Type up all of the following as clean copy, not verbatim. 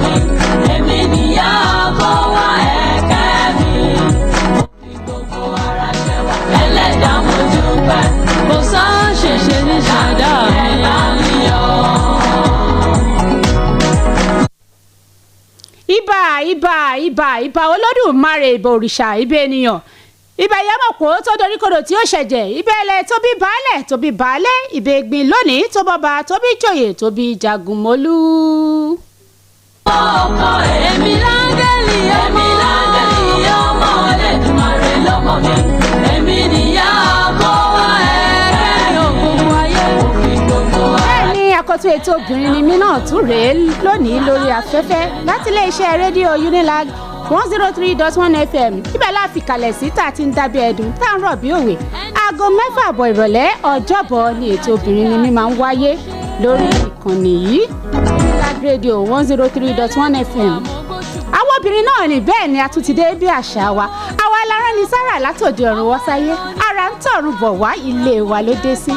mi, èmi nìyá kó wá ẹ̀kẹ́ mi. Mo fi gbogbo ara ṣẹwà, ẹlẹ́dàá mo dúpẹ́. Kò sáṣẹṣe ní ṣẹ̀dá mi. Ẹ bá mi yọ̀. Ibà, ibà, ibà, ibà Olódùmarè, ibà òrìṣà, ibà ènìyàn, ibà ìyámọ̀pọ̀ tó doríkodò tí ó ṣẹ̀jẹ̀, ibà ẹlẹ̀ tó bí baálẹ̀ tó bí baálẹ̀, ibà ègbìn lónìí tó bọ́ba tó bí jòyè tó bí jagunmólú. Ọkọ Èmi láńgẹ́lì ọmọ. Èmi láńgẹ́lì ọmọ Olódùmarè ló mọ̀ mí. Èmi nìyá kó wá ẹ̀kẹ́ mi. Gbogbo ayé. Mo fi gbogbo ara Bẹ́ẹ̀ ni, àkọ́tún ètò Obìnrin ni Mí náà tún rèé lónìí lórí afẹ́fẹ́ láti iléeṣẹ́ rédíò Unilag 103.1 FM. Ibẹ̀ la fi kalẹ̀ sí tá a ti ń dábẹ́ ẹ̀dùn tá a ń rọ̀ bí òwe. Aago 6:30 ìrọ̀lẹ́ ọjọ́bọ̀ ni ètò Obìnrin ni Mí máa ń wáyé lórí ìkànnì yìí, Unilag Radio 103.1 FM. Àwọn obìnrin náà ní bẹ́ẹ̀ ni a tún ti dé bí àṣà wa. Àwa lára ni sára látòdì ọ̀run wá sáyé, ara ń tọ̀run bọ̀ wá, ilé wa ló dé sí.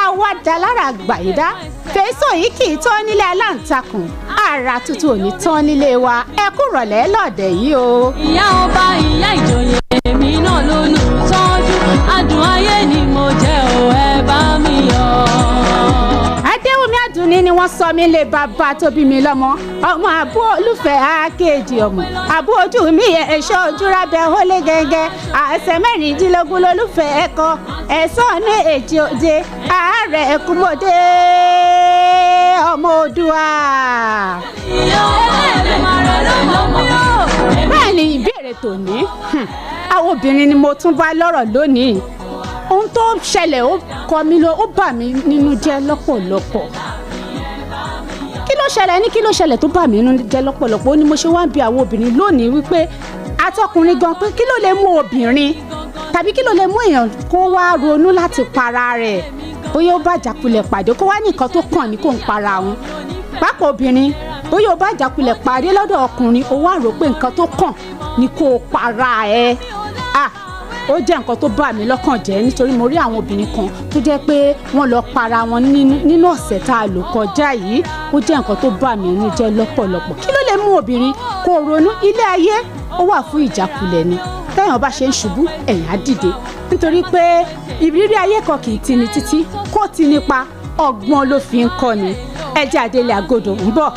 Àwa dá lára gbàyídá fèsò yìí kì í tán nílé aláǹtakùn, ara tuntun ò ní tán nílé wa. Ẹ kú rọ̀lẹ́ lọ́ọ̀dẹ̀ yìí o. Ìyá ọba, ìyá ìjòyè, èmi náà ló lù tọ́jú. Adùn ayé ni mo jẹ́ o, ẹ bá mi yọ̀. Adéwùmí Àdùnní ni wọ́n sọ mí lé bàbá tó bí mi lọ́mọ. Ọmọ àbú olùfẹ́ àkejì, ọmọ àbú ojú mi ẹ̀ṣọ́ ojúrábẹ́ hólé gẹ́gẹ́ àṣẹ 16 lólùfẹ́ ẹ̀kọ́ ẹ̀sán ní èjì òde ààrẹ ẹ̀kúmọ̀dé ọmọ Oòduà. Bẹ́ẹ̀ ni, ìbéèrè tòní, àwọn obìnrin ni mo tún bá lọ́rọ̀ lónìí. Ohun tó ṣẹlẹ̀ ó kọ mí lọ, ó bà mí nínú jẹ́ lọ́pọ̀lọpọ̀. Kí ló ṣẹlẹ̀ ní kí ló ṣẹlẹ̀ tó bà mí nínú jẹ́ lọ́pọ̀lọpọ̀? Ó ní mo ṣe wá ń bi àwọn obìnrin lónìí wípé, atọkùnrin gan, pé kí ló lè mú obìnrin tàbí kí ló lè mú èèyàn kó wá ronú láti para rẹ̀? Bóyá ó bá ìjákulẹ̀ pàdé, kó wá ní nǹkan tó kàn ní kó ń para òun. Pápá obìnrin, bóyá ó bá ìjákulẹ̀ pàdé lọ́dọ̀ ọkùnrin, ó wá rò pé nǹkan tó kàn ní kó o para ẹ̀. Ah, ó jẹ́ nǹkan tó bà mí lọ́kàn jẹ́, nítorí mo rí àwọn obìnrin kan tó jẹ́ pé wọ́n lọ para wọn nínú ọ̀sẹ̀ tá a lò kọjá yìí. Ó jẹ́ nǹkan tó bà mí nínú jẹ́ lọ́pọ̀lọpọ̀. Kí ló lè mú obìnrin kó ronú? Ilé ayé ó wà fún ìjákulẹ̀ ni. Téèyàn bá ṣe ń ṣubú, ẹ̀yìn á dìde, nítorí pé ìrírí ayé kan kì í tini títí kó tini pa, ọgbọ́n ló fi ń kọ́ ni. Ẹ jẹ́ àdélé àgọ́dọ̀ ń bọ̀.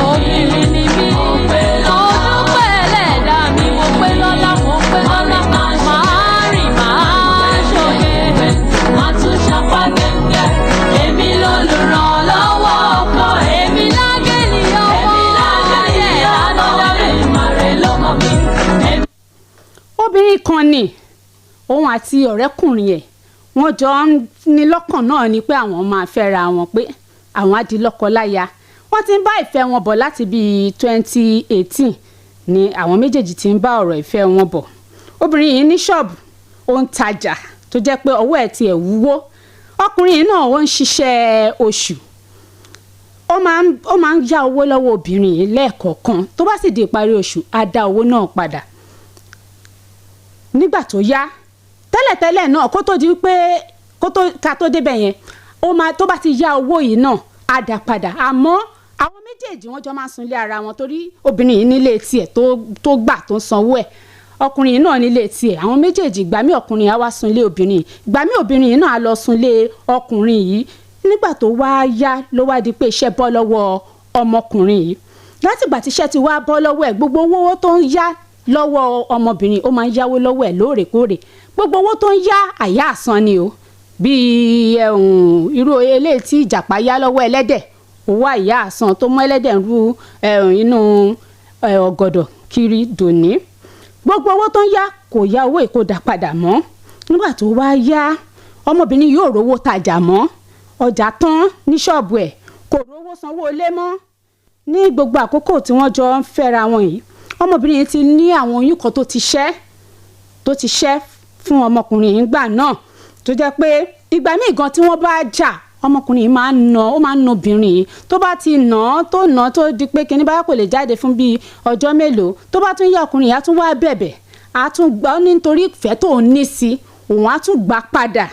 Obìnrin ni mí, mo dúpẹ́ ẹlẹ́dàá mi, mo pé lọ́lá, mo pé lọ́lá, màá rìn, màá ṣòye. Má tún ṣapá gẹ́gẹ́, èmi lolùrànlọ́wọ́ ọkọ. Èmi láńgẹ́lì ọmọ. Èmi láńgẹ́lì ọmọ Olódùmarè ló mọ̀ mí. Èmi Obìnrin kan ni òun àti ọ̀rẹ́kùnrin ẹ̀, wọ́n jọ ń ní lọ́kàn náà ni pé àwọn máa fẹ́ra wọn, pé àwọn á di lọ́kọ-láya. Wọ́n ti ń bá ìfẹ́ wọn bọ̀ láti bíi 2018 ni àwọn méjèèjì ti ń bá ọ̀rọ̀ ìfẹ́ wọn bọ̀. Obìnrin yìí ní ṣọ́ọ̀bù, ó ń tajà tó jẹ́ pé ọwọ́ ẹ̀ tiẹ̀ wúwo. Ọkùnrin yìí náà, ó ń ṣiṣẹ́ oṣù. Ó máa ń yá owó lọ́wọ́ obìnrin yìí lẹ́ẹ̀kọ̀ọ̀kan. Tó bá sì di ìparí oṣù, á dá owó náà padà. Nígbà tó yá, tẹ́lẹ̀tẹ́lẹ̀ náà, kó tó di pé kó tó ká tó débẹ̀ yẹn, ó máa tó bá ti yá owó yìí náà, á dá padà. Àmọ́ àwọn méjèèjì, wọ́n jọ máa ń sunlé ara wọn, torí obìnrin yìí nílé tiẹ̀ tó gbà tó ń sanwó ẹ̀, ọkùnrin yìí náà nílé tiẹ̀. Àwọn méjèèjì, ìgbà míì ọkùnrin á wá sunlé obìnrin yìí, ìgbà míì obìnrin yìí náà á lọ sunlé ọkùnrin yìí. Nígbà tó wá yá ló wá di pé iṣẹ́ bọ́ lọ́wọ́ ọmọkùnrin yìí. Látìgbà tí iṣẹ́ ti wá bọ́ lọ́wọ́ ẹ̀, gbogbo owó tó ń yá lọ́wọ́ ọmọbìnrin, ó máa ń yáwó lọ́wọ́ ẹ̀ lóòrèkóòrè, gbogbo owó tó ń yá, àyà àsan ni o. Bíi ẹ̀hún irú eléyìí tí ìjàpá yá lọ́wọ́ ẹlẹ́dẹ̀, owó àyà àsan tó mú ẹlẹ́dẹ̀ ń ru ẹ̀hún inú ọ̀gọ̀dọ̀ kiri dòní. Gbogbo owó tó ń yá, kò yá owó ìkódà padà mọ́. Nígbà tó wá yá, ọmọbìnrin yóò rówó tajà mọ́, ọjà tán ní ṣọ́ọ̀bù ẹ̀, kò rówó sanwó ilé mọ́. Ní gbogbo àkókò tí wọ́n jọ ń fẹ́ra wọn yìí, ọmọbìnrin yìí ti ní àwọn oyún kan tó ti ṣẹ́ fún ọmọkùnrin yìí gbà náà, tó jẹ́ pé ìgbà míì gan tí wọ́n bá jà, ọmọkùnrin yìí máa ń nà, ó máa ń nà obìnrin yìí. Tó bá ti nà án, tó nà án, tó di pé kinní báyà kò lè jáde fún bíi ọjọ́ mélòó, tó bá tún yá, ọkùnrin yìí á tún wá bẹ̀bẹ̀, á tún gbà ó, nítorí ìfẹ́ tó ń ní sí òun, á tún gbà padà.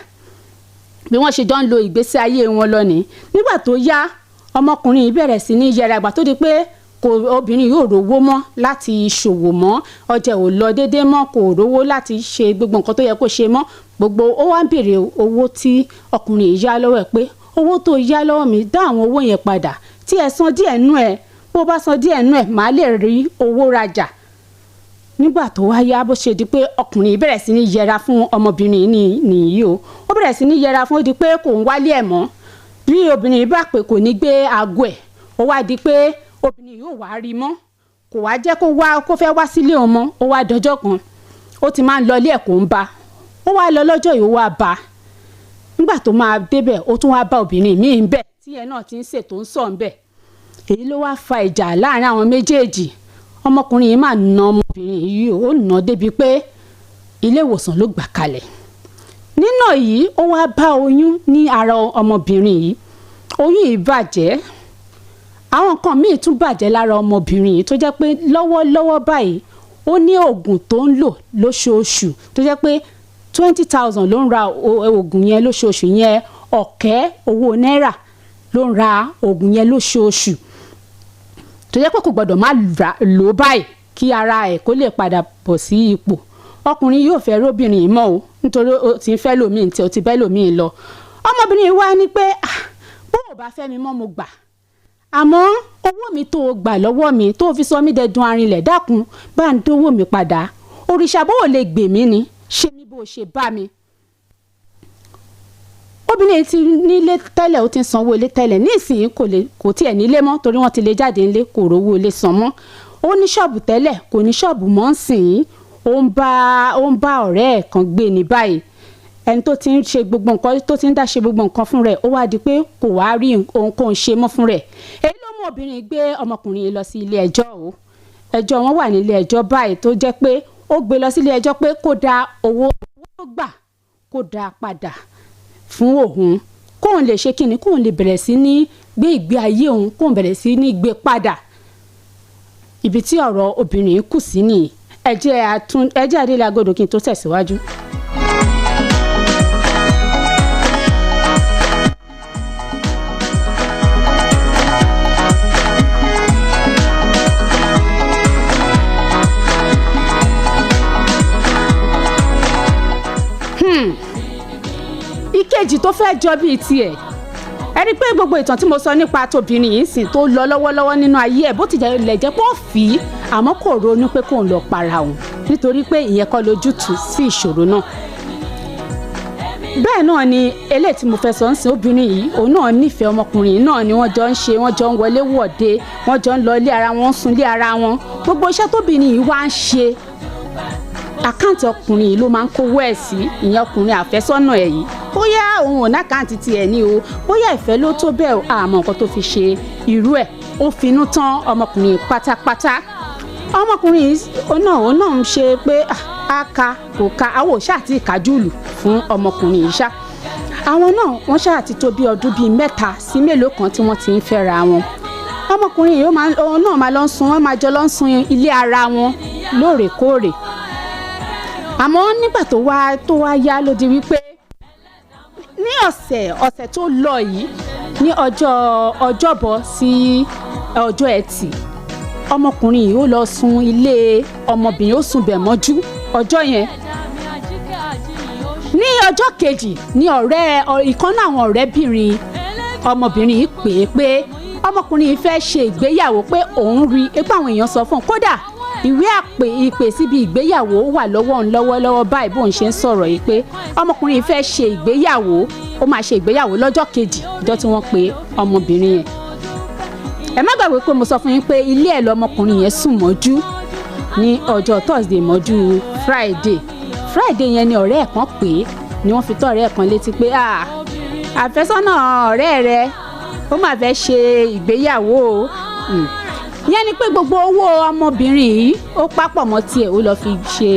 Bí wọ́n ṣe jọ ń lo ìgbésí ayé wọn lọ ní. Nígbà tó yá, ọmọkùnrin yìí bẹ̀rẹ̀ sí ní yẹra. Ìgbà tó di pé Kò obìnrin yóò rówó mọ́ láti ṣòwò mọ́, ọjà ò lọ déédéé mọ́, kò rówó láti ṣe gbogbo nǹkan tó yẹ kó ṣe mọ́. Gbogbo ó wá ń béèrè owó tí ọkùnrin yìí yá lọ́wọ́ ẹ̀ pé owó tó yá lọ́wọ́ mi, dá àwọn owó yẹn padà, tí ẹ san díẹ̀ nú ẹ̀, bó bá san díẹ̀ nú ẹ̀, màá lè rí owó rajà. Nígbà tó wá yá, bó ṣe di pé ọkùnrin yìí bẹ̀rẹ̀ sí ní yẹra fún ọmọbìnrin yìí nìyí o. Ó bẹ̀rẹ̀ sí ní yẹra fún, ó di pé kò ń wálé ẹ̀ mọ́. Bí obìnrin yìí bá pè, kò ní gbé aago ẹ̀. Ó wá di pé obìnrin yìí ò wá rí mọ́, kò wá jẹ́ kó wá kó fẹ́ wá sílé òun mọ́. Ó wá dọjọ́ kan, ó ti máa ń lọ ilé ẹ̀, kò ń ba. Ó wá lọ lọ́jọ́ yìí, ó wá ba. Nígbà tó máa débẹ̀, ó tún wá bá obìnrin míì ń bẹ̀ tí ẹ náà ti ń ṣètò ń sọ̀ ń bẹ̀. Èyí ló wá fa ìjà láàrin àwọn méjèèjì. Ọmọkùnrin yìí máa na ọmọbìnrin yìí, ó nà débi pé ilé ìwòsàn ló gbà kalẹ̀. Nínà yìí, ó wá bá oyún ní ara ọmọbìnrin yìí. Oyún yìí bàjẹ́, àwọn nǹkan míì tún bàjẹ́ lára ọmọbìnrin yìí, tó jẹ́ pé lọ́wọ́lọ́wọ́ báyìí, ó ní oògùn tó ń lò lóṣooṣù, tó jẹ́ pé 20,000 ló ń ra oògùn yẹn lóṣooṣù yẹn, ọ̀kẹ́ owó náírà ló ń ra oògùn yẹn lóṣooṣù, tó jẹ́ pé kò gbọ́dọ̀ má lò ó báyìí kí ara ẹ̀ kó lè padà bọ̀ sí ipò. Ọkùnrin yóò fẹ́ róbìnrin yìí mọ́ o, nítorí ó ti ń fẹ́ lòmíì tí ó ti bẹ́ lòmíì lọ. Ọmọbìnrin yìí wá ní pé, "Ah, bó o bá fẹ́ mi mọ́, mo gbà, àmọ́ owó mi tó o gbà lọ́wọ́ mi, tó o fi sọ mí dẹdun arinlẹ̀, dákun, bá ń dówó mi padà. Òrìṣà bó o lè gbè mí ni, ṣe mí bó o ṣe bá mi." Obìnrin yìí ti nílé tẹ́lẹ̀, ó ti ń sanwó ilé tẹ́lẹ̀. Nísìnyí, kò lè, kò tiẹ̀ nílé mọ́, torí wọ́n ti lé jáde nílé, kò rówó ilé san mọ́. Ó ní ṣọ́ọ̀bù tẹ́lẹ̀, kò ní ṣọ́ọ̀bù mọ́ nsìn. Ó ń bá ọ̀rẹ́ ẹ̀ kan gbé ní báyìí, ẹni tó ti ń ṣe gbogbo nǹkan, tó ti ń dá ṣe gbogbo nǹkan fún rẹ̀. Ó wá di pé kò wá rí ohunkóhun ṣe mọ́ fún rẹ̀. Èyí ló mú obìnrin gbé ọmọkùnrin yìí lọ sí ilé ẹjọ́ o. Ẹjọ́ wọn wà nílé ẹjọ́ báyìí, tó jẹ́ pé ó gbé lọ sílé ẹjọ́ pé kó dá owó tó gbà, kó dá a padà fún òun, kóun lè ṣe kíni, kóun lè bẹ̀rẹ̀ sí ní gbé ìgbé ayé òun, kóun bẹ̀rẹ̀ sí ní gbé padà. Ibi tí ọ̀rọ̀ obìnrin yìí kù sí nìyí. Ẹ jẹ́ àtún, ẹ jẹ́ àdélé agodo kí n tó tẹ̀síwájú. Ìkejì tó fẹ́ jọ bíi tiẹ̀, ẹ rí i pé gbogbo ìtàn tí mo sọ nípa tóbìnrin yìí sìn tó lọ lọ́wọ́lọ́wọ́ nínú ayé ẹ̀, bó ti jẹ́ lẹ̀ jẹ́ pé ó fì í, àmọ́ kò ronú pé kóun lọ para òun, nítorí pé ìyẹn kọ́ lójútùú sí ìṣòro náà. Bẹ́ẹ̀ náà ni eléyìí tí mo fẹ́ sọ ń sìn. Obìnrin yìí, òun náà nífẹ̀ẹ́ ọmọkùnrin yìí náà ni. Wọ́n jọ ń ṣe, wọ́n jọ ń wọlé wọ̀de, wọ́n jọ ń lọ ilé ara wọn, ń sun ilé ara wọn. Gbogbo iṣẹ́ tóbìnrin yìí wá ń ṣe, account ọkùnrin yìí ló máa ń kówó ẹ̀ sí, ìyẹn ọkùnrin àfẹ́sọ́nà ẹ̀ yìí. Bóyá òun ò ní account tiẹ̀ ní o, bóyá ìfẹ́ ló tó bẹ́ẹ̀ o, àmọ́ nǹkan tó fi ṣe irú ẹ̀, ó finú tán ọmọkùnrin yìí pátápátá. Ọmọkùnrin yìí, òun náà ń ṣe pé á ka kò ka, àwọn ò ṣáà ti kájúlù fún ọmọkùnrin yìí ṣá. Àwọn náà, wọ́n ṣáà ti tó bí ọdún bíi 3 sí mélòó kan tí wọ́n ti ń fẹ́ra wọn. Ọmọkùnrin yìí, òun náà máa lọ ń sun, wọ́n máa jọ lọ ń sun ilé ara wọn lóòrèkóòrè. Àmọ́ nígbà tó wá yá, ló di wípé ní ọ̀sẹ̀ tó lọ yìí, ní ọjọ́ ọjọ́bọ̀ sí ọjọ́ ẹtì, ọmọkùnrin yìí, ó lọ sun ilé ọmọbìnrin, ó sùn bẹ̀ mọ́jú ọjọ́ yẹn. Ní ọjọ́ kejì ní ọ̀rẹ́ ìkan náà, àwọn ọ̀rẹ́bìnrin ọmọbìnrin yìí pè é pé ọmọkùnrin yìí fẹ́ ṣe ìgbéyàwó, pé òun rí i pé àwọn èèyàn sọ fún un, kódà ìwé àpè ìpè síbi ìgbéyàwó wà lọ́wọ́ òun lọ́wọ́lọ́wọ́ báyìí bóun ṣe ń sọ̀rọ̀ yìí, pé ọmọkùnrin yìí fẹ́ ṣe ìgbéyàwó, ó máa ṣe ìgbéyàwó lọ́jọ́ kejì, ọjọ́ tí wọ́n pe ọmọbìnrin yẹn. Ẹ má gbàgbé pé mo sọ fún yín pé ilé ẹ̀ lọmọkùnrin yẹn sùn mọ́jú ní ọjọ́ Thursday mọ́jú Friday. Friday yẹn ni ọ̀rẹ́ ẹ̀ kan pè é, ni wọ́n fi tọ́ ọ̀rẹ́ ẹ̀ kan létí pé, "Ah, àfẹ́sọ́nà ọ̀rẹ́ rẹ, ó máa fẹ́ ṣe ìgbéyàwó o." Yẹn ni pé gbogbo owó ọmọbìnrin yìí, ó papọ̀ mọ́ tiẹ̀, ó lọ fi ṣe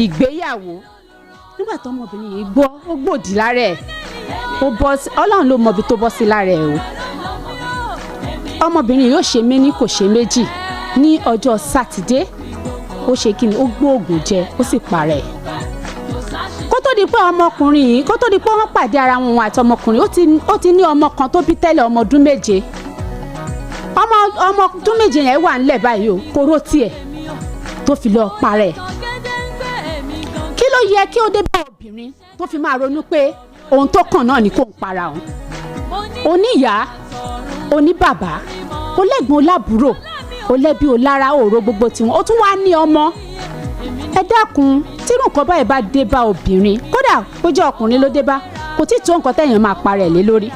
ìgbéyàwó. Nígbà tó ọmọbìnrin yìí gbọ́, ó gbòdì lára ẹ̀, ó bọ́ sí, Ọlọ́run ló mọ ibi tó bọ́ sí lára ẹ̀ o. Ọmọbìnrin yóò ṣe méní, kò ṣe méjì, ní ọjọ́ Sátidé, ó ṣe kí ni, ó gbóògùn jẹ, ó sì para ẹ̀. Kó tó di pé ọmọkùnrin yìí, kó tó di pé wọ́n pàdé ara wọn àti ọmọkùnrin, ó ti ní ọmọ kan tó bí tẹ́lẹ̀, ọmọ ọdún 7. Ọmọ ọmọ ọdún 7 yẹn wà ńlẹ̀ báyìí o, kóró tiẹ̀ tó fi lọ parẹ́. Kí ló yẹ kí ó dé bá obìnrin tó fi máa ronú pé ohun tó kàn náà ni kò ń para òun? Oníyàá, oníbàbá, olẹ́gbọ̀n, olábùúrò, olẹ́bí, olára, òòró gbogbo tiwọn, ó tún wá ní ọmọ. Ẹ dákun, tírú nǹkan báyìí bá dé bá obìnrin, kódà bó jẹ́ ọkùnrin ló dé bá, kò tí ì tó nǹkan tẹ̀yàn máa parẹ́ lé lórí.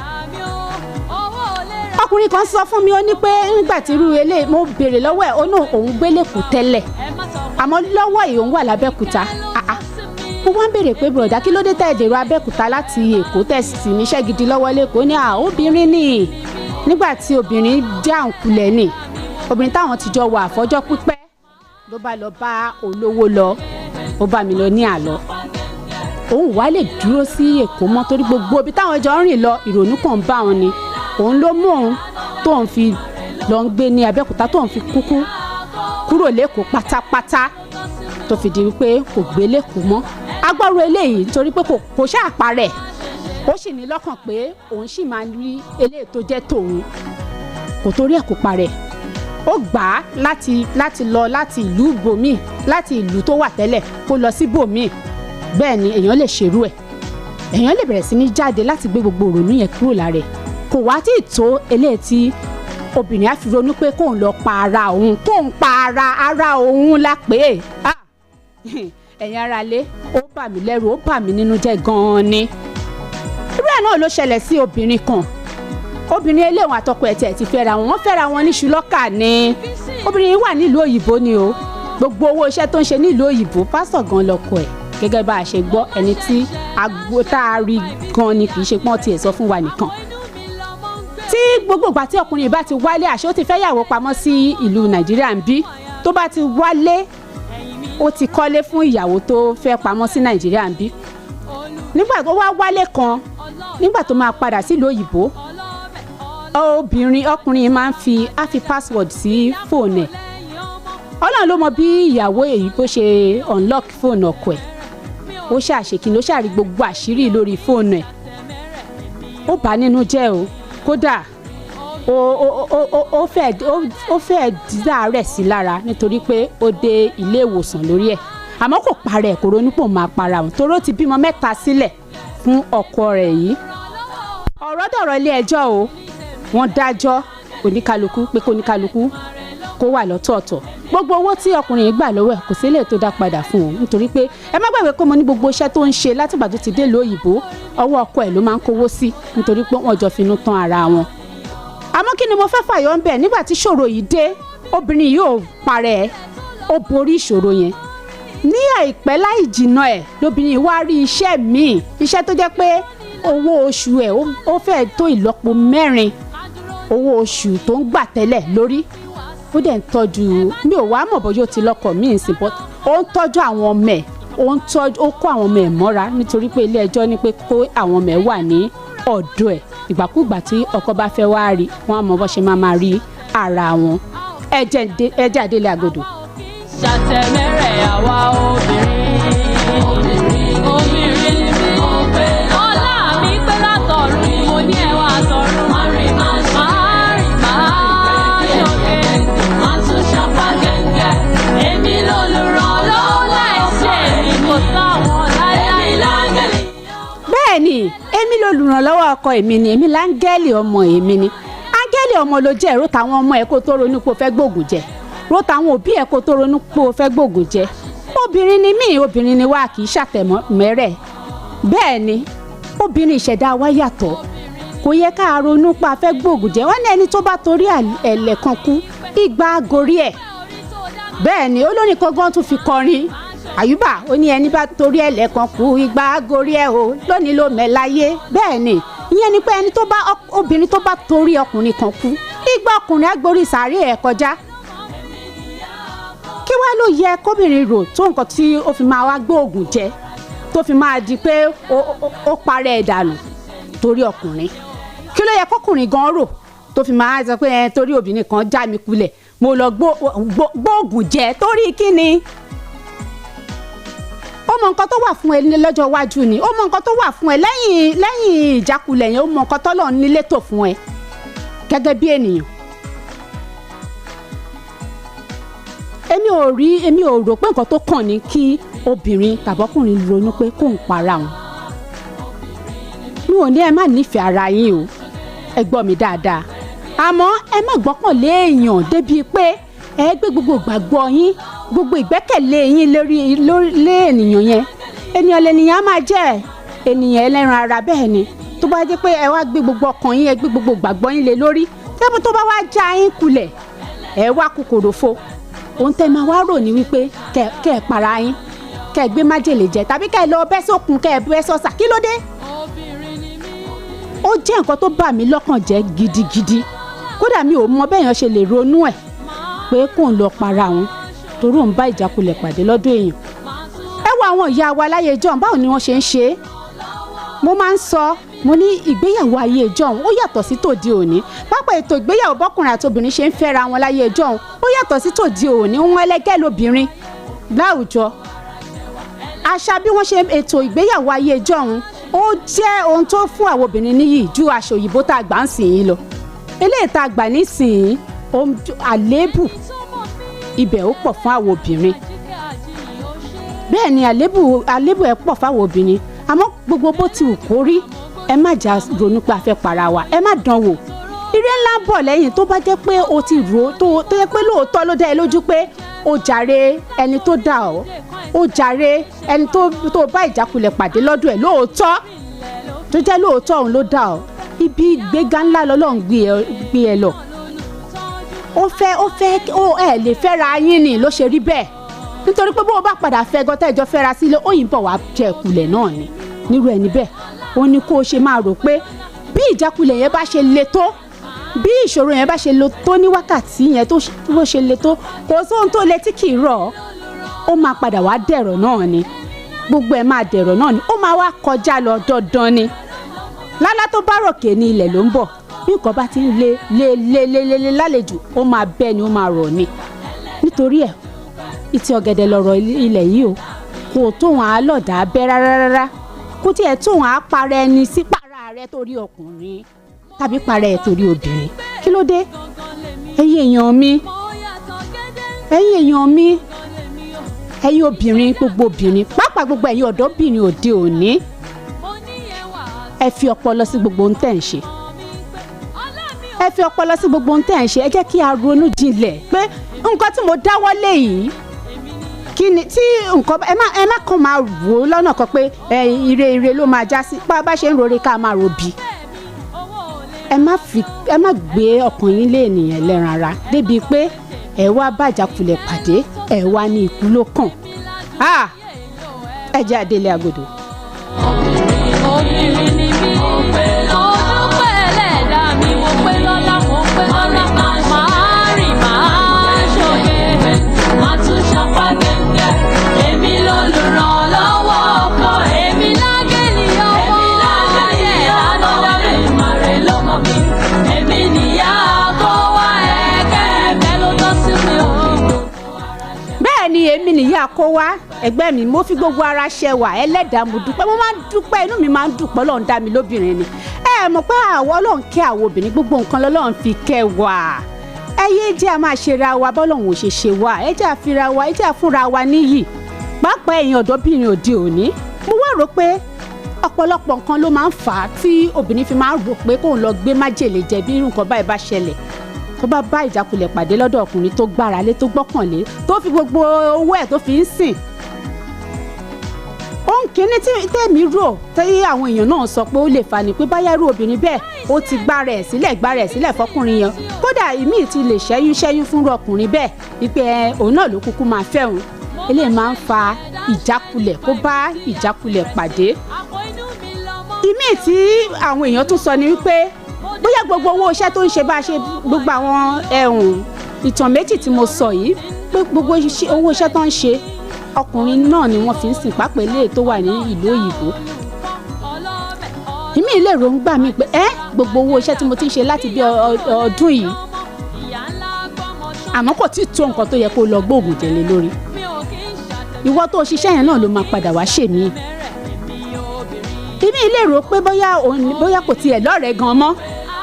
Ọkùnrin kan sọ fún mi, ó ní pé nígbà tí irú eléyìí, mo béèrè lọ́wọ́ ẹ̀, ó ní òun gbélé kù tẹ́lẹ̀, àmọ́ lọ́wọ́ yìí òun wà lábẹ́òkúta. Ah ah, mo wá ń béèrè pé, bùrọ̀dá, kí ló dé tẹ́ ẹ dèrò Abẹ́òkúta láti Èkó, tẹ́ sì níṣẹ́ gidi lọ́wọ́ lẹ́kọ̀ọ́? Ní à, obìnrin ni. Nígbà tí obìnrin já òǹkulẹ̀ ni, obìnrin táwọn ti jọ wà àfọ́jọ́ pípẹ́ ló bá lọ bá olówó lọ, ó bá mi lọ ní àlọ́, òun wá lè dúró sí Èkó mọ́ torí gbogbo ibi táwọn jọ ń rìn lọ, ìrònú kàn ń bá òun ni. Òun ló mú òun tóun fi lọ ń gbé ní Abẹ́òkúta, tóun fi kúkú kúrò lẹ́kọ̀ọ́ pátápátá, tó fi di wípé kò gbé lẹ́kọ̀ọ́ mọ́. Agbọ́rò eléyìí nítorí pé kò ṣáà parẹ́, ó sì ní lọ́kàn pé òun sì máa rí eléyìí tó jẹ́ tòun, kò torí ẹ̀ kò parẹ́. Ó gbà á láti lọ láti ìlú bòmíì, láti ìlú tó wà tẹ́lẹ̀, kó lọ sí bòmíì. Bẹ́ẹ̀ ni èèyàn lè ṣerú ẹ̀, èèyàn lè bẹ̀rẹ̀ sí ní jáde láti gbé gbogbo ìrònú yẹn kúrò lára ẹ̀. Kò wá tí ì tó eléyìí tí obìnrin á fi ronú pé kóun lọ pa ara òun, kóun pa ara òun la pè é. Ah! Ẹ̀yin ará lé, ó bà mí lẹ́rù, ó bà mí nínú jẹ́ gan-an ni. Irú ẹ̀ náà ló ṣẹlẹ̀ sí obìnrin kan. Obìnrin eléwọ̀n àtọkọ ẹ̀ tiẹ̀ ti fẹ́ra wọn, wọ́n fẹ́ra wọn ní ṣùlọ́kà ni. Obìnrin yìí wà nílùú òyìnbó ni o. Gbogbo owó iṣẹ́ tó ń ṣe nílùú òyìnbó, pásítọ̀ gan lọkọ ẹ̀, gẹ́gẹ́ bá a ṣe gbọ́, ẹni tí agbo tá a rí gan ni, kì í ṣe pọ́n tiẹ̀ sọ fún wa nìkan. Tí gbogbo ìgbà tí ọkùnrin yìí bá ti wálé, àṣé ó ti fẹ́ yàwó pamọ́ sí ìlú Nàìjíríà ń bí, tó bá ti wálé, ó ti kọ́lé fún ìyàwó tó fẹ́ pamọ́ sí Nàìjíríà ń bí. Nígbà tó wá wálé kan, nígbà tó máa padà sílùú òyìnbó, obìnrin, ọkùnrin yìí máa ń fi á fi password sí fóònù ẹ̀. Ọlọ́run ló mọ bí ìyàwó èyí bó ṣe unlock fóònù ọkọ ẹ̀. Ó ṣàṣekí ló ṣàrí gbogbo àṣírí lórí fóònù ẹ̀. Ó bà á nínú jẹ́ o. Kódà ó fẹ́ dídá rẹ̀ sí lára nítorí pé ó dé ilé ìwòsàn lórí ẹ̀, àmọ́ kò parẹ́, kò ronú pò máa para òun torí ó ti bímọ 3 sílẹ̀ fún ọkọ rẹ̀ yìí. Ọ̀rọ̀ dọ̀rọ̀ ilé ẹjọ́ o. Wọ́n dájọ́ oníkálukú pé kó oníkálukú kó wà lọ́tọ̀ọ̀tọ̀. Gbogbo owó tí ọkùnrin yìí gbà lọ́wọ́ ẹ̀, kò sí lè tó dá padà fún òun, nítorí pé ẹ má gbàgbé pé mo ní gbogbo iṣẹ́ tó ń ṣe látìgbà tó ti dé ìlú òyìnbó, ọwọ́ ọkọ ẹ̀ ló máa ń kówó sí, nítorí pé wọ́n jọ finú tán ara wọn. Àmọ́ kí ni mo fẹ́ fàyọ ń bẹ̀? Nígbà tí ìṣòro yìí dé, obìnrin yìí ò parẹ́, ó borí ìṣòro yẹn. Ní àìpẹ́ láì jìnnà ẹ̀ lóbìnrin yìí wá rí iṣẹ́ míì, iṣẹ́ tó jẹ́ pé owó oṣù ẹ̀ ó fẹ́ẹ̀ tó ìlọ́po 4 owó oṣù tó ń gbà tẹ́lẹ̀ lórí. Ó dẹ̀ ń tọ́jú, mi ò wá mọ̀ bóyá ó ti lọ́kọ míì sí, but ó ń tọ́jú àwọn ọmọ ẹ̀, ó ń tọ́jú, ó kó àwọn ọmọ ẹ̀ mọ́ra, nítorí pé ilé ẹjọ́ ní pé kó àwọn ọmọ ẹ̀ wà ní ọ̀dọ̀ ẹ̀. Ìgbàkúgbà tí ọkọ bá fẹ́ wá rí wọn, á mọ bó ṣe máa máa rí ara wọn. Ẹ jẹ́ àdélé àgọ́dọ̀. Ṣàtẹ̀mẹ́rẹ̀ àwa obìnrin. Obìnrin ni mí. Ọlá mi pé látọ̀run, mo ní ẹwà àtọ̀run. Máa rìn, máa rìn, máa ṣoge. Máa tún ṣàpá gẹ́gẹ́. Èmi lolùrànlọ́wọ́ láìṣe èmi kò sáwọn láíláí. Láńgẹ̀lì. Bẹ́ẹ̀ ni, èmi lolùrànlọ́wọ́ ọkọ èmi ni, èmi láńgẹ́lì ọmọ èmi ni. Áńgẹ́lì ọmọ ló jẹ́. Èrò táwọn ọmọ ẹ̀ kó tó ronú pé o fẹ́ gbóògùn jẹ, ro táwọn òbí ẹ̀ kó tó ronú pé o fẹ́ gbóògùn jẹ. Obìnrin ni mí, obìnrin ni wá, kì í ṣàtẹ̀mẹ́rẹ̀. Bẹ́ẹ̀ ni, obìnrin, ìṣẹ̀dá wa yàtọ̀. Kò yẹ ká ronú pa fẹ́ gbóògùn jẹ. Wọ́n ní ẹni tó bá torí ẹ̀lẹ̀ kan kú, igba gorí ẹ̀. Bẹ́ẹ̀ ni, olórin kan gan tún fi kọrin, Àyùbá, ó ní ẹni bá torí ẹ̀lẹ̀ kan kú, igba gorí ẹ̀ o, lónìí ló mẹ́ láyé. Bẹ́ẹ̀ ni, ìyẹn ni pé ẹni tó bá, obìnrin tó bá torí ọkùnrin kan kú, igba ọkùnrin á gborí sàárè ẹ̀ kọjá. Kí wá ló yẹ kóbìnrin rò tó nǹkan tí ó fi máa wá gbóògùn jẹ, tó fi máa di pé ó parẹ́ ẹ̀ dànù torí ọkùnrin? Kí ló yẹ kọkùnrin gan rò tó fi máa sọ pé ẹ torí obìnrin kan já mi kulẹ̀, mo lọ gbóògùn jẹ? Torí kí ni? Ó mọ nǹkan tó wà fún ẹ lọ́jọ́ iwájú ni, ó mọ nǹkan tó wà fún ẹ lẹ́yìn ìjákulẹ̀ yẹn, ó mọ nǹkan tọ́lọ́run nílé tò fún ẹ gẹ́gẹ́ bí ènìyàn. Èmi ò rò pé nǹkan tó kàn ní kí obìnrin tàbọ́kùnrin ronú pé kóun para òun. Mi ò ní ẹ má nífẹ̀ẹ́ ara yín o, ẹ gbọ́ mi dáadáa, àmọ́ ẹ má gbọ́kàn lé èèyàn débi pé ẹ gbé gbogbo ìgbàgbọ́ yín, gbogbo ìgbẹ́kẹ̀lé yín lórí lé ènìyàn yẹn. Ènìyàn lènìyàn á máa jẹ́, ènìyàn ẹlẹ́ran ara bẹ́ẹ̀ ni. Tó bá jẹ́ pé ẹ wá gbé gbogbo ọkàn yín, ẹ gbé gbogbo ìgbàgbọ́ yín lé lórí, tẹ́bù tó bá wá já yín kulẹ̀, ẹ wá kòkòrò fo. Ohun tẹ́ máa wá rò ní wípé kẹ́ ẹ para yín, kẹ́ ẹ gbé májèlé jẹ, tàbí kẹ́ ẹ lọ bẹ́ sókun, kẹ́ ẹ bẹ́ sọ́sà. Kí ló dé? Ó jẹ́ nǹkan tó bà mí lọ́kàn jẹ́ gidigidi. Kódà mi ò mọ bẹ́ẹ̀yàn ṣe lè ronú ẹ̀ pé kóun lọ para òun torí òun bá ìjákulẹ̀ pàdé lọ́dọ̀ èèyàn. Ẹ wo àwọn ìyá wa láyé ìjọ́un, báwo ni wọ́n ṣe ń ṣe é? Mo máa ń sọ, mo ní ìgbéyàwó ayé ìjọ́un ó yàtọ̀ sí tòde òní. Pápá ètò ìgbéyàwó bọ́kùnrin àti obìnrin ṣe ń fẹ́ra wọn láyé ìjọ́un ó yàtọ̀ sí tòde òní. Ohun ẹlẹgẹ́ lobìnrin láwùjọ. Àṣà bí wọ́n ṣe ètò ìgbéyàwó ayé ìjọ́un ó jẹ́ ohun tó fún àwọn obìnrin níyì ju aṣọ òyìnbó tá a gbà ń sìn yín lọ. Eléyìí tá a gbà nísìnyí, àléébù ibẹ̀ ó pọ̀ fún àwọn obìnrin. Bẹ́ẹ̀ ni àléébù ẹ̀ pọ̀ fáwọn obìnrin. Àmọ́ gbogbo bó ti wù kó rí, ẹ má jà ronú pé a fẹ́ para wa, ẹ má dán wò. Ire ńlá ń bọ̀ lẹ́yìn. Tó bá jẹ́ pé o ti rò ó tó jẹ́ pé lóòótọ́ ló dá ẹ lójú pé o jàre ẹni tó dá ọ, o jàre ẹni tó bá ìjákulẹ̀ pàdé lọ́dọ̀ ẹ̀ lóòótọ́, tó jẹ́ lóòótọ́ òun ló dá ọ, ibi ìgbéga ńlá lọ́lọ́run gbé ẹ lọ. Ó fẹ́ ó ẹ lè fẹ́ra yín ni ló ṣe rí bẹ́ẹ̀. Nítorí pé bó o bá padà fẹ́ gan tẹ́jọ́ fẹ́ra sílé, ó yìí bọ̀ wá jẹ ìkulẹ̀ náà ni. Nírú ẹni bẹ́ẹ̀, ó ní kó o ṣe máa rò pé bí ìjákulẹ̀ yẹn bá ṣe le tó, bí ìṣòro yẹn bá ṣe le tó ní wákàtí yẹn tó ṣe le tó, kò sóhun tó le tí kì í rọ̀, ó máa padà wá dẹ̀rọ̀ náà ni. Gbogbo ẹ̀ máa dẹ̀rọ̀ náà ni, ó máa wá kọjá lọ dandan ni. Lálá tó bá ròkè ní ilẹ̀ ló ń bọ̀. Bí nǹkan bá ti ń le le le le le le lálejò, ó máa bẹ́ ni, ó máa rọ̀ ni. Nítorí ẹ̀, ìtì ọ̀gẹ̀dẹ̀ lọ̀rọ̀ ilẹ̀ yìí o, kò tóun á lọ̀dà bẹ́ rárá rárá. Kò tiẹ̀ tóun á para ẹni sí para rẹ torí ọkùnrin tàbí para ẹ̀ torí obìnrin. Kí ló dé? Ẹ̀yin èèyàn mi, ẹ̀yin èèyàn mi, ẹ̀yin obìnrin, gbogbo obìnrin, pàápàá gbogbo ẹ̀yin ọ̀dọ́bìnrin òde òní, ẹ fi ọpọlọ sí gbogbo ohun tẹ́ ń ṣe. Ẹ fi ọpọlọ sí gbogbo ohun tẹ́ ń ṣe. Ẹ jẹ́ kí a ronú jinlẹ̀ pé nǹkan tí mo dáwọ́lé yìí, kí ni tí nǹkan ẹ má kàn máa wò ó lọ́nà kan pé ire ire ló máa já sí. Bá a bá ṣe ń rore ká máa ro bí. Ẹ má gbé ọkàn yín lé ènìyàn ẹlẹ́ran ara débi pé ẹ wá bàjákulẹ̀ pàdé, ẹ wá ní ikú ló kàn. Ẹ jẹ́ àdélé agodo. Obìnrin ni mí, mo dúpẹ́ ẹlẹ́dàá mi, mo pé lọ́lá, mo pé lọ́lá, máa rìn máa ṣòye, máa tún ṣapá gẹ́gẹ́, èmi lolùrànlọ́wọ́ ọkọ, èmi lágẹ̀lì ọmọ, Èdùmàrè ló mọ̀ mí, èmi nìyá kó wá ẹ̀kẹ́, ẹ̀fẹ́ ló tọ́ sí mi o. Bẹ́ẹ̀ ni èmi nìyá kó wá ẹgbẹ́ mi, mo fi gbogbo ara ṣẹwà ẹlẹ́dàá, mo dúpẹ́, mo máa ń dúpẹ́, inú mi máa ń dùn pé Ọlọ́run dá mi lóbìnrin ni. Ẹ mọ̀ pé àwọn Ọlọ́run kẹ́ àwọn obìnrin, gbogbo nǹkan lọ́lọ́run fi kẹ́ wa. Ẹ yé jẹ́ a máa ṣera wa bọ́lọ́run ò ṣe ṣe wa, ẹ jẹ́ àfira wa, ẹ jẹ́ àfúnra wa níyì. Pàápàá ẹ̀yin ọ̀dọ́bìnrin òde òní, mo wá rò pé ọ̀pọ̀lọpọ̀ nǹkan ló máa ń fà á tí obìnrin fi máa ń rò pé kóun lọ gbé májèlé jẹ bí irú nǹkan báyìí bá ṣẹlẹ̀, tó bá bá ìjákulẹ̀ pàdé lọ́dọ̀ ọkùnrin tó gbára lé, tó gbọ́kànlé, tó fi gbogbo owó ẹ̀ tó fi ń sìn. Ohun kìíní tí tèmi rò tí àwọn èèyàn náà sọ pé ó lè fà ní pé báyá irú obìnrin bẹ́ẹ̀ ó ti gbára ẹ̀ sílẹ̀ fọkùnrin yẹn, kódà ìmíì ti lè ṣẹ́yún fúnrú ọkùnrin bẹ́ẹ̀ wípé òun náà ló kúkú máa fẹ́ òun. Eléyìí máa ń fa ìjákulẹ̀, kó bá ìjákulẹ̀ pàdé. Ìmíì tí àwọn èèyàn tún sọ ni wípé bóyá gbogbo owó iṣẹ́ tó ń ṣe bá a ṣe gbogbo àwọn ẹ̀hún ìtàn méjì tí mo sọ yìí, pé gbogbo owó iṣẹ́ tó ń ṣe ọkùnrin náà ni wọ́n fi ń sìn, pápá ilé tó wà ní ìlú òyìnbó. Ìmí ilé èròǹgbà mi pé gbogbo owó iṣẹ́ tí mo ti ń ṣe láti bí ọdún yìí, àmọ́ kò tí ì tó nǹkan tó yẹ kó lọ gbóògùn jẹ̀lé lórí. Ìwọ tó ṣiṣẹ́ yẹn náà ló máa padà wá ṣèmí. Ìmí ilé rò pé bóyá kò tiẹ̀ lọ́rẹ̀ẹ́ gan mọ́,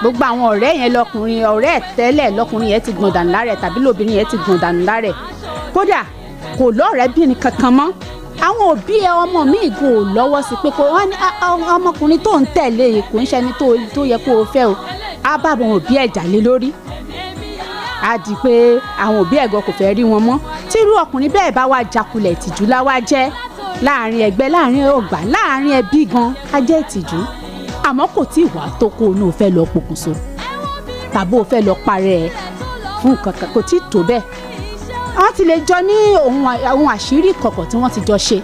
gbogbo àwọn ọ̀rẹ́ yẹn lọkùnrin, ọ̀rẹ́ ẹ̀ tẹ́lẹ̀ lọkùnrin yẹn ti gbọ̀n dànù lára ẹ̀ tàbí lóbìnrin yẹn ti gbọ̀n dànù lára ẹ̀. Kódà kò lọ́rẹ̀ẹ́bìnrin kankan mọ́. Àwọn òbí ẹ ọmọ mi kò lọ́wọ́ sí pé kò wọ́n ní, "Ah, ah, ọmọkùnrin tó ń tẹ̀lé yìí kò ń ṣẹni tó yẹ kó o fẹ́ o." Á bá àwọn òbí ẹ̀ jà lé lórí, á di pé àwọn òbí ẹ̀ gan kò fẹ́ rí wọn mọ́. Tírú ọkùnrin bẹ́ẹ̀ bá wá jakulẹ̀, ìtìjú láwá jẹ́ láàrin ẹgbẹ́, láàrin ọgbà, láàrin ẹbí gan, á jẹ́ ìtìjú. Àmọ́ kò tí ì wá tó kó o ní o fẹ́ lọ pokùnso tàbí o fẹ́ lọ parẹ́ ẹ fún nǹkan kan, kò tí ì tó bẹ́ẹ̀. Wọ́n ti lè jọ ní ohun àṣírí kọ̀kọ̀ tí wọ́n ti jọ ṣe,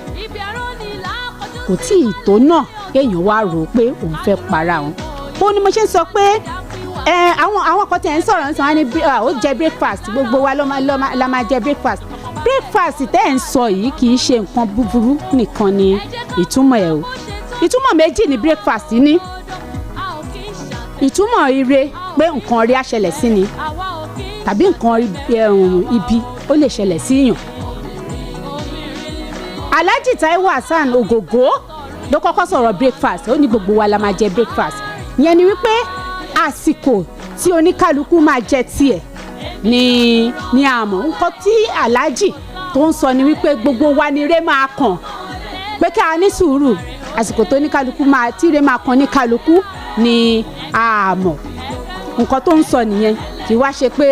kò tí ì tó náà kéèyàn wá rò ó pé òun fẹ́ para òun. Ó ní mo ṣe ń sọ pé ẹ àwọn kan tẹ̀ ń sọ̀rọ̀ ń sọ wọ́n ní ó jẹ breakfast, gbogbo wa ló máa ló máa la máa jẹ breakfast. Breakfast tẹ́ ẹ̀ ń sọ yìí kì í ṣe nǹkan búburú nìkan ni ìtumọ̀ ẹ̀ o. Ìtumọ̀ méjì ni breakfast ní: ìtumọ̀ ire, pé nǹkan rí á ṣẹlẹ̀ sí ni, tàbí nǹkan ibi ó lè ṣẹlẹ̀ sí yàn. Alhaji Taiwo Hasan Ogogo ló kọ́kọ́ sọ̀rọ̀ breakfast. Ó ní gbogbo wa la máa jẹ breakfast. Ìyẹn ni wípé àsìkò tí oníkálukú máa jẹ tiẹ̀ ní àmọ́ nǹkan tí Alhaji tó ń sọ ni wípé gbogbo wa ni ire máa kàn, pé ká ní sùúrù, àsìkò tó oníkálukú máa tí ire máa kàn ní kálukú ni àmọ́. Nǹkan tó ń sọ nìyẹn. Kì í wá ṣe pé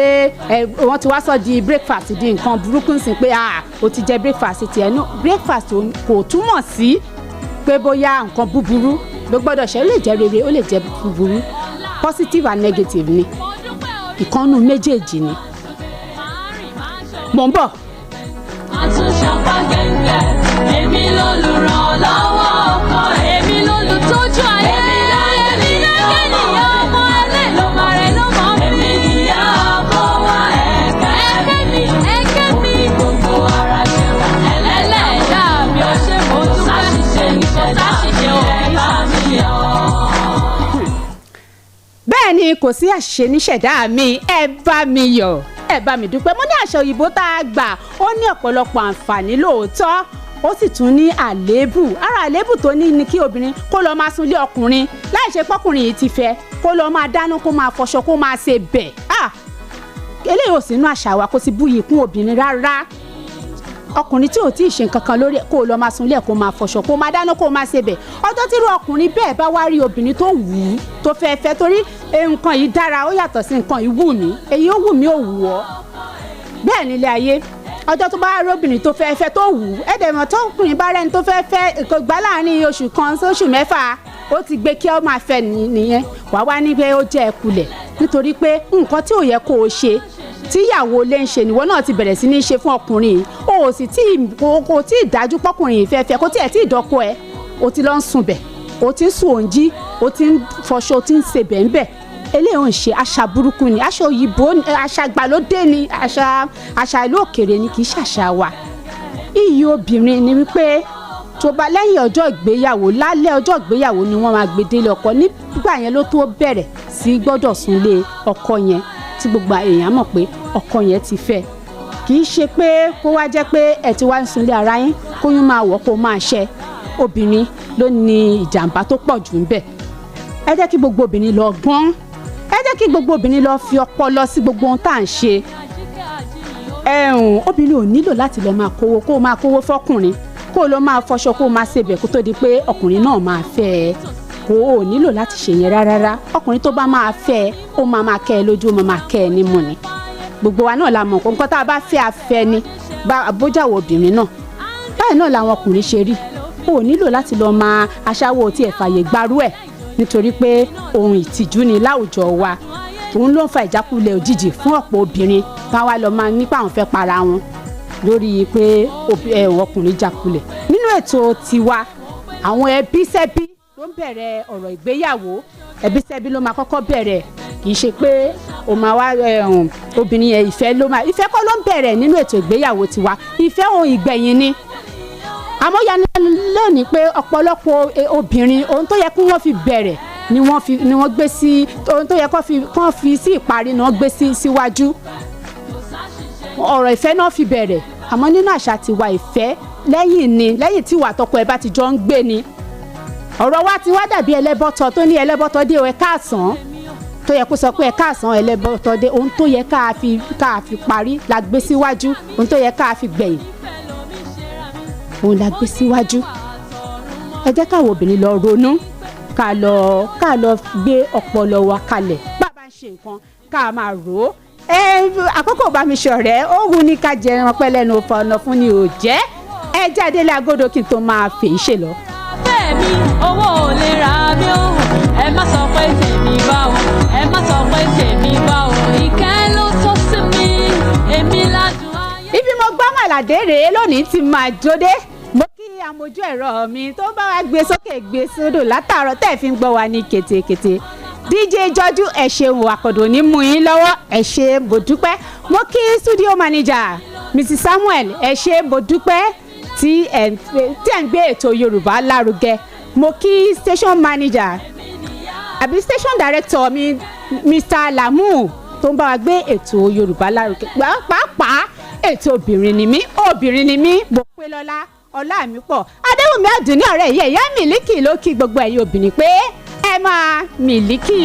ẹ wọ́n ti wá sọ di breakfast di nǹkan burúkú sí pé, ah, o ti jẹ breakfast tiẹ̀. No, breakfast kò túmọ̀ sí pé bóyá nǹkan búburú ló gbọ́dọ̀ ṣe. Ó lè jẹ́ rere, ó lè jẹ́ búburú. Positive and negative ni, ìkànnù méjèèjì ni. Mò ń bọ̀. Àtúnṣàpá gẹ̀ǹgẹ̀, èmi lolùrànlọ́wọ́ ọkọ, èmi lolùtọ́jú ayé. Èmi láńgẹ́lì ọmọ alẹ́ ló máa rẹ̀ ló mọ̀ mí. Èmi nìyá ọkọ wa, ẹ̀kẹ́ mi, ẹ̀kẹ́ mi. Gbogbo ara ṣe wà ẹlẹ́dàá mi ò ṣe mo dúpẹ́. Sáṣìṣe ìṣẹ̀dá mi, ẹ bá mi yọ̀. Bẹ́ẹ̀ ni, kò sí àṣìṣe níṣẹ̀dá mi, ẹ bá mi yọ̀, ẹ bá mi dúpẹ́. Mo ní àṣà òyìnbó tá a gbà, ó ní ọ̀pọ̀lọpọ̀ àǹfààní lóòótọ́, ó sì tún ní àléébù. Ara àléébù tó ní ni kí obìnrin kó lọ máa sunlé ọkùnrin láì ṣe pọ́kùnrin yìí ti fẹ́, kó lọ máa dáná, kó máa fọṣọ, kó máa ṣe bẹ̀. Ah, eléyìí ò sínú àṣà wa, kó sì búyì kún obìnrin rárá. Ọkùnrin tí ò tí ì ṣe nǹkan kan lórí ẹ̀, kó o lọ máa sunlé ẹ̀, kó o máa fọṣọ, kó o máa dáná, kó o máa ṣe bẹ̀. Ọjọ́ tí irú ọkùnrin bẹ́ẹ̀ bá wá rí obìnrin tó wù ú, tó fẹ́ fẹ́, torí nǹkan yìí dára, ó yàtọ̀ sí nǹkan yìí wù mí, èyí ó wù mí ò wù ọ́, bẹ́ẹ̀ nílé ayé. Ọjọ́ tó bá rí obìnrin tó fẹ́ fẹ́, tó wù ú, ẹ̀dẹ̀mọ̀ tó ọkùnrin bá rẹ́ni tó fẹ́ fẹ́, kò gbá láàrin oṣù 1 sóṣù 6, ó ti gbé kí ọ máa fẹ́ nìyẹn. Wàá wá ní pé ó jẹ́ ẹkulẹ̀ nítorí pé nǹkan tí ò yẹ kó o ṣe tíyàwó lé ń ṣe níwọ náà ti bẹ̀rẹ̀ sí ní ṣe fún ọkùnrin yìí. O ò sì tí kò tí ì dájú pọ́kùnrin yìí fẹ́ fẹ́, kò tí ẹ̀ tí ì dọ́kọ ẹ, o ti lọ ń sùn bẹ̀, o ti ń sùn òǹjí, o ti ń fọṣọ, o ti ń ṣe bẹ́ẹ̀. Eléyìí ò ń ṣe àṣà burúkú ni, àṣà òyìnbó, àṣà ìgbàlódé ni, àṣà ìlú òkèèrè ni, kì í ṣàṣà wa. Iyì obìnrin ni wípé tó bá lẹ́yìn ọjọ́ ìgbéyàwó, lálẹ́ ọjọ́ ìgbéyàwó ni wọ́n máa gbé délé ọkọ. Nígbà yẹn ló tó bẹ̀rẹ̀ sí gbọ́dọ̀ súnlé ọkọ yẹn, tí gbogbo èèyàn mọ̀ pé ọkọ yẹn ti fẹ́. Kì í ṣe pé kó wá jẹ́ pé ẹ ti wá ń sunlé ara yín, kóyún máa wọ̀, kó máa ṣẹ. Obìnrin ló ní ìjàmbá tó pọ̀ jù ń bẹ̀. Ẹ jẹ́ kí gbogbo obìnrin lọ gbọ́n, ẹ jẹ́ kí gbogbo obìnrin lọ fi ọpọlọ sí gbogbo ohun tá à ń ṣe. Ẹ̀hún, obìnrin ò nílò láti lọ máa kówó, kó o máa kówó fọkùnrin, kó o lọ máa fọṣọ, kó o máa ṣebẹ̀, kó tó di pé ọkùnrin náà máa fẹ́ ẹ. Kò o nílò láti ṣe yẹn rárá. Ọkùnrin tó bá máa fẹ́ ẹ, ó máa máa kẹ́ ẹ lójú, ó máa máa kẹ́ ẹ nímú ni. Gbogbo wa náà la mọ̀ nǹkan tá a bá fẹ́ afẹ́ ni bá bójáwó obìnrin náà. Báyìí náà làwọn ọkùnrin ṣe rí. O ò nílò láti lọ máa aṣáwó tí ẹ̀ fààyè gbarú ẹ̀, nítorí pé ohun ìtìjú ni láwùjọ wa. Òun ló ń fa ìjákulẹ̀ òjijì fún ọ̀pọ̀ obìnrin táwa lọ máa nípa àwọn fẹ́ para wọn lórí pé ọkùnrin jákulẹ̀. Nínú ètò tiwa, àwọn ẹbí sẹ́bí ló ń bẹ̀rẹ̀ ọ̀rọ̀ ìgbéyàwó. Ẹbí sẹ́bí ló máa kọ́kọ́ bẹ̀rẹ̀. Kì í ṣe pé o máa wá obìnrin yẹn, ìfẹ́ ló máa, ìfẹ́ kọ́ ló ń bẹ̀rẹ̀ nínú ètò ìgbéyàwó tiwa. Ìfẹ́ ohun ìgbẹ̀yìn ni. Àmọ́ yanu lónìí pé ọ̀pọ̀lọpọ̀ obìnrin, ohun tó yẹ kí wọ́n fi bẹ̀rẹ̀ ni wọ́n fi ni wọ́n gbé sí, ohun tó yẹ kó fi sí ìparí ni wọ́n gbé sí síwájú. Ọ̀rọ̀ ìfẹ́ náà fi bẹ̀rẹ̀, àmọ́ nínú àṣà tiwa, ìfẹ́ lẹ́yìn ni, lẹ́yìn tí ìwà tọkọ ẹ bá ti jọ ń gbé ni. Ọ̀rọ̀ wa ti wá dàbí ẹlẹ́bọ̀tọ̀ tó ní ẹlẹ́bọ̀tọ̀ dé ẹ káàsán. Tó yẹ kó sọ pé ẹ káàsán ẹlẹ́bọ̀tọ́dé, ohun tó yẹ ká fi parí la gbé síwájú, ohun tó yẹ ká fi gbẹ̀yìn òun la gbé síwájú. Ẹ jẹ́ káwọn obìnrin lọ ronú, ká lọ gbé ọpọlọ wa kalẹ̀. Bá a bá ń ṣe nǹkan, ká máa rò ó. Ẹ àkókò bá mi ṣọ̀rẹ́, ó wù ní ká jẹ ẹran pẹ́ lẹ́nu, fọ̀nà fún ni ò jẹ́. Ẹ jáde lágódò kí n tó máa fèé ṣe lọ. Bẹ́ẹ̀ mi, owó ò lè ra mi ó. Ẹ má sọ pé tèmi bá o, ẹ má sọ pé tèmi bá o. Ìkẹ́ ló tọ́ sí mi, èmi ládùn ayé. Ibi mo gbọ́ màlàdé rèé lónìí ti máa jóde. Mo kí amójú ẹ̀rọ mi tó bá wa gbé sókè gbé sódò látàárọ̀ tẹ́ ẹ̀ fi ń gbọ́ wa ní kétékété, DJ Jọjú, ẹ ṣeun, àkọ́dọ̀ ní mú yín lọ́wọ́, ẹ ṣe, mo dúpẹ́. Mo kí studio manager Mrs Samuel, ẹ ṣe, mo dúpẹ́ tí ẹ̀ ń gbé ètò Yorùbá lárugẹ. Mo kí station manager àbí station director mi, Mr Lamu, tó ń bá wa gbé ètò Yorùbá lárugẹ, pàápàá ètò Obìnrin Ni Mí. Obìnrin ni mí, mo pé lọ́lá, ọlá mi pọ̀. Adéwùmí Àdùnní ọ̀rẹ́ ìyá Mílíkì ló kí gbogbo ẹ̀yin obìnrin pé ẹ máa mílíkì.